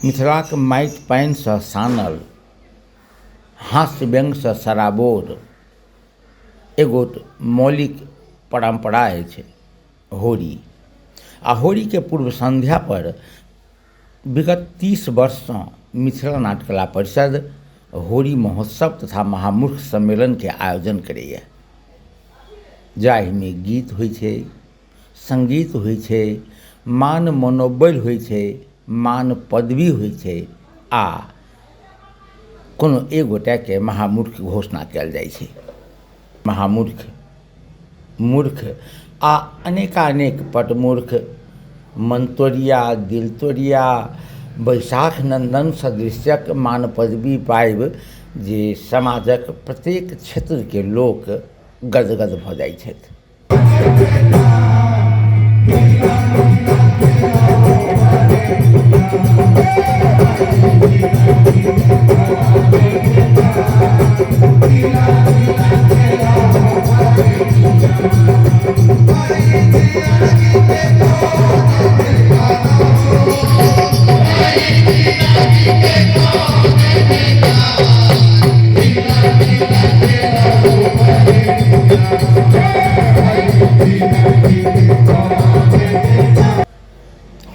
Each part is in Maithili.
मिथिलाक माटि पानिसँ सानल हास्य व्यङ्गसँ सराबोर एगोट मौलिक परम्परा अछि होरी। आ होरीके पूर्व सन्ध्या पर विगत 30 वर्षसँ मिथिला नाट्यकला परिषद होरी महोत्सव तथा महामूर्ख सम्मेलनके आयोजन करैए, जाहिमे गीत होइ छै, सङ्गीत होइ छै, मान मनोबल होइ छै, मान पदवी होइ छै आ कोनो एक गोटेके महामूर्ख घोषणा कयल जाइ छै। महामूर्ख, मूर्ख आ अनेकानेक पटमूर्ख, मनतोड़िया, दिलतोड़िया, बैशाख नन्दन सदृश्यक मान पदवी पाबि जे समाजक प्रत्येक क्षेत्रके लोक गदगद भऽ जाइ छथि।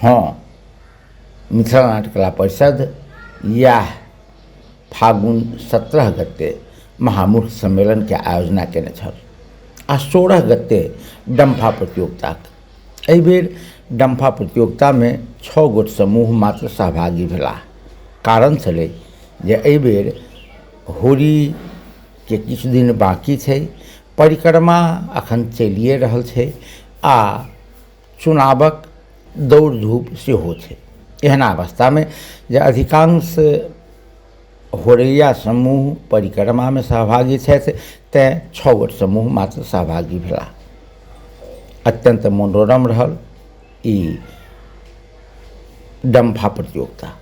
हँ, मिथिला नाट्यकला परिषद इएह फागुन 17 गते महामूर्ख सम्मेलनके आयोजना केने छल आ 16 गते डम्फा प्रतियोगिताक। एहिबेर डम्फा प्रतियोगितामे 6 गोट समूह मात्र सहभागी भेलाह। कारण छलै जे एहिबेर होरीके किछु दिन बाँकी छै, परिक्रमा अखन चलिए रहल छै आ चुनावक दौड़ धूप सेहो छै। एहना अवस्थामे जे अधिकांश होरैया समूह परिक्रमामे सहभागी छथि, तैँ 6 गोट समूह मात्र सहभागी भेलाह। अत्यन्त मनोरम रहल ई डम्फा प्रतियोगिता।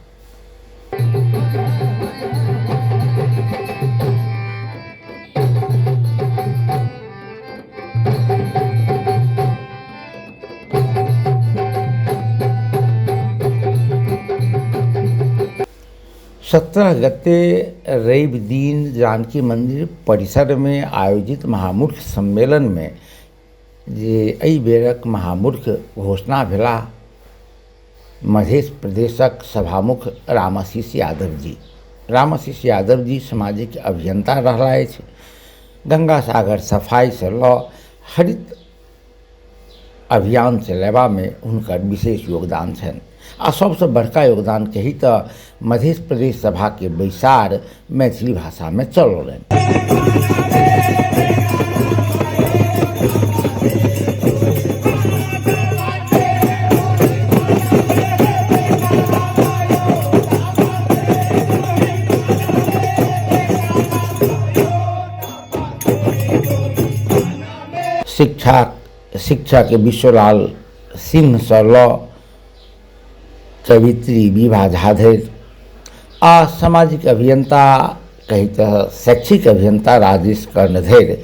17 गते रवि दिन जानकी मंदिर परिसरमे आयोजित महामूर्ख सम्मेलनमे जे एहि बेरक महामूर्ख घोषणा भेलाह मध्य प्रदेशक सभामुख रामाशीष यादव जी। रामाशीष यादव जी सामाजिक अभियंता रहला अछि। गंगा सागर सफाइसँ लऽ हरित अभियान चलेबामे हुनकर विशेष योगदान छनि आ सबसँ बड़का योगदान कही तऽ मध्य प्रदेश सभाके बैसार मैथिली भाषामे चलौलनि। शिक्षक विश्वलाल सिंहसँ लऽ कवित्री विभा झा धरि आ सामाजिक अभियंता कही तऽ शैक्षिक अभियंता राजेश कर्ण धरि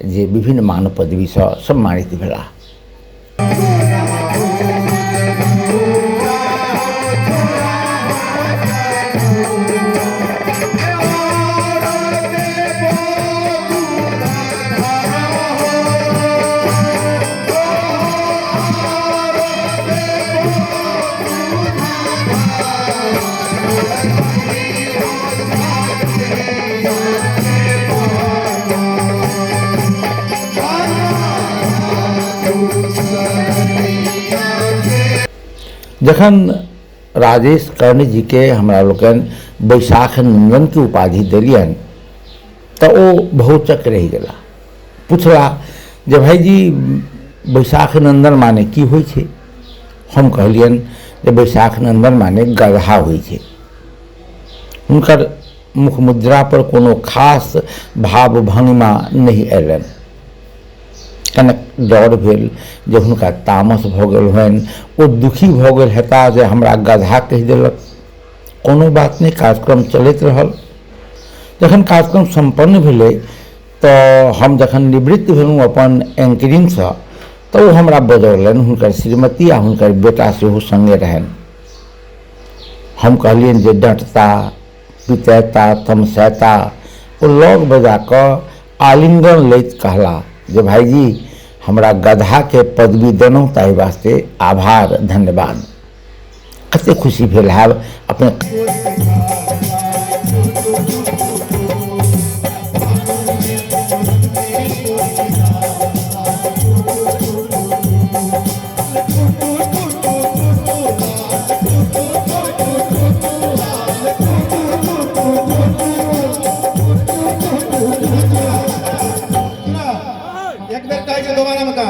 जे विभिन्न मान पदवीसँ सम्मानित भेलाह। जखन राजेश कर्ण जी के हमरा लोकनि बैशाख नंदन के उपाधि देलियनि तऽ ओ भौचक रहि गेला। पुछला जे भाईजी बैशाख नंदन माने की होइ छै? हम कहलियनि जे बैशाख नंदन माने गदहा होइ छै। हुनकर मुख मुद्रा पर कोनो खास भाव भंगिमा नहि अयलनि। कनेक डर भेल जे हुनका तामस भऽ गेल होइन, ओ दुखी भऽ गेल हेता जे हमरा गदहा कहि देलक। कोनो बात नहि, कार्यक्रम चलैत रहल। जखन कार्यक्रम सम्पन्न भेलै तऽ हम जखन निवृत्त भेलहुँ अपन एंकरिंगसँ तऽ ओ हमरा बजौलनि, हुनकर श्रीमती आ हुनकर बेटा सेहो सङ्गे रहनि। हम कहलियनि जे डँटता, पितेता, तमसेता। ओ लग बजा कऽ आलिंगन लैत कहला जे भाइजी हमरा गदहाके पदवी देलहुँ ताहि वास्ते आभार, धन्यवाद। कते खुशी भेल हैब अपने। एक बेर कहै छै, दोबारा में कह।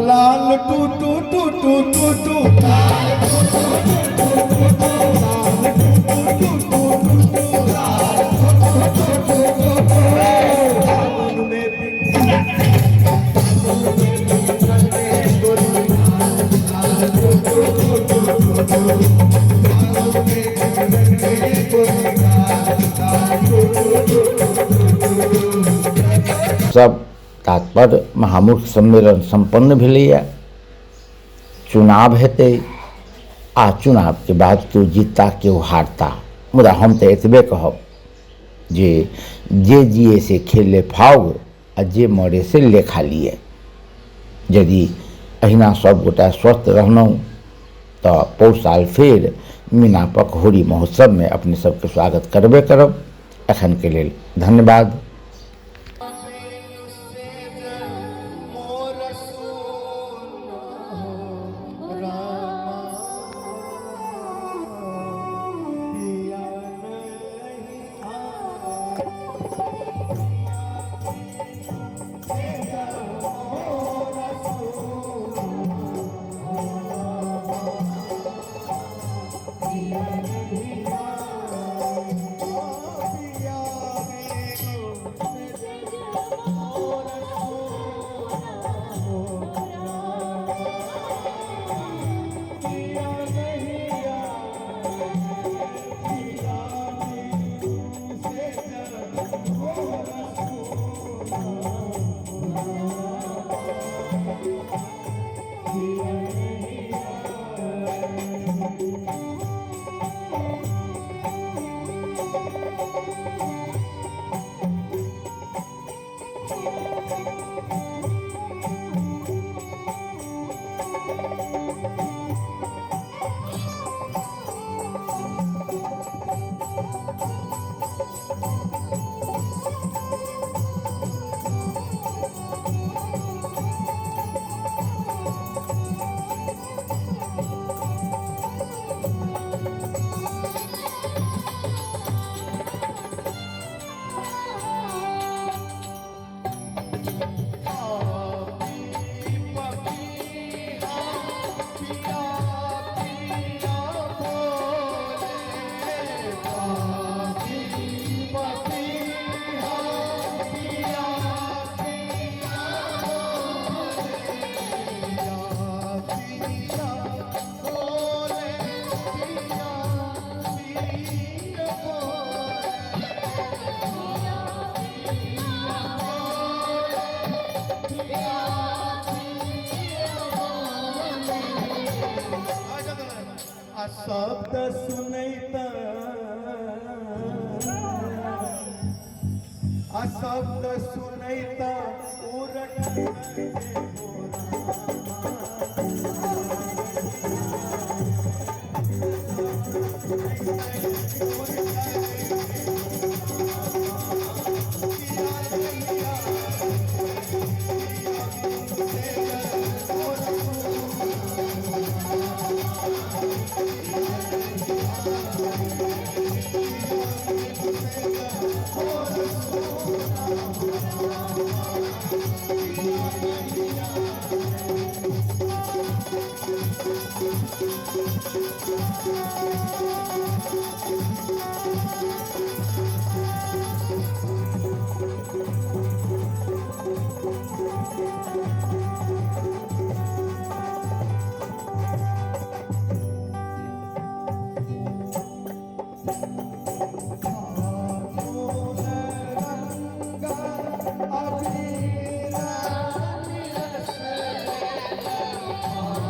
लाल to to to to to to, Lal to to to to to, Lal to to to to to, Lal to to to to to. फागुन में सब तात्पर्य महामूर्ख सम्मेलन सम्पन्न भेलैए। चुनाव हेतै आ चुनावके बाद केओ जीतता, केओ हारता, मुदा हम तऽ एतबे कहब जे जे जिए से खेले फाग आ जे मरे से लेखा लिए। यदि अहिना सब गोटा स्वस्थ रहलहुँ तऽ पौर साल फेर मिनापक होरी महोत्सवमे अपने सबके स्वागत करबे करब। एखनके लेल धन्यवाद। शब्द सुनैत आ शब्द सुनैत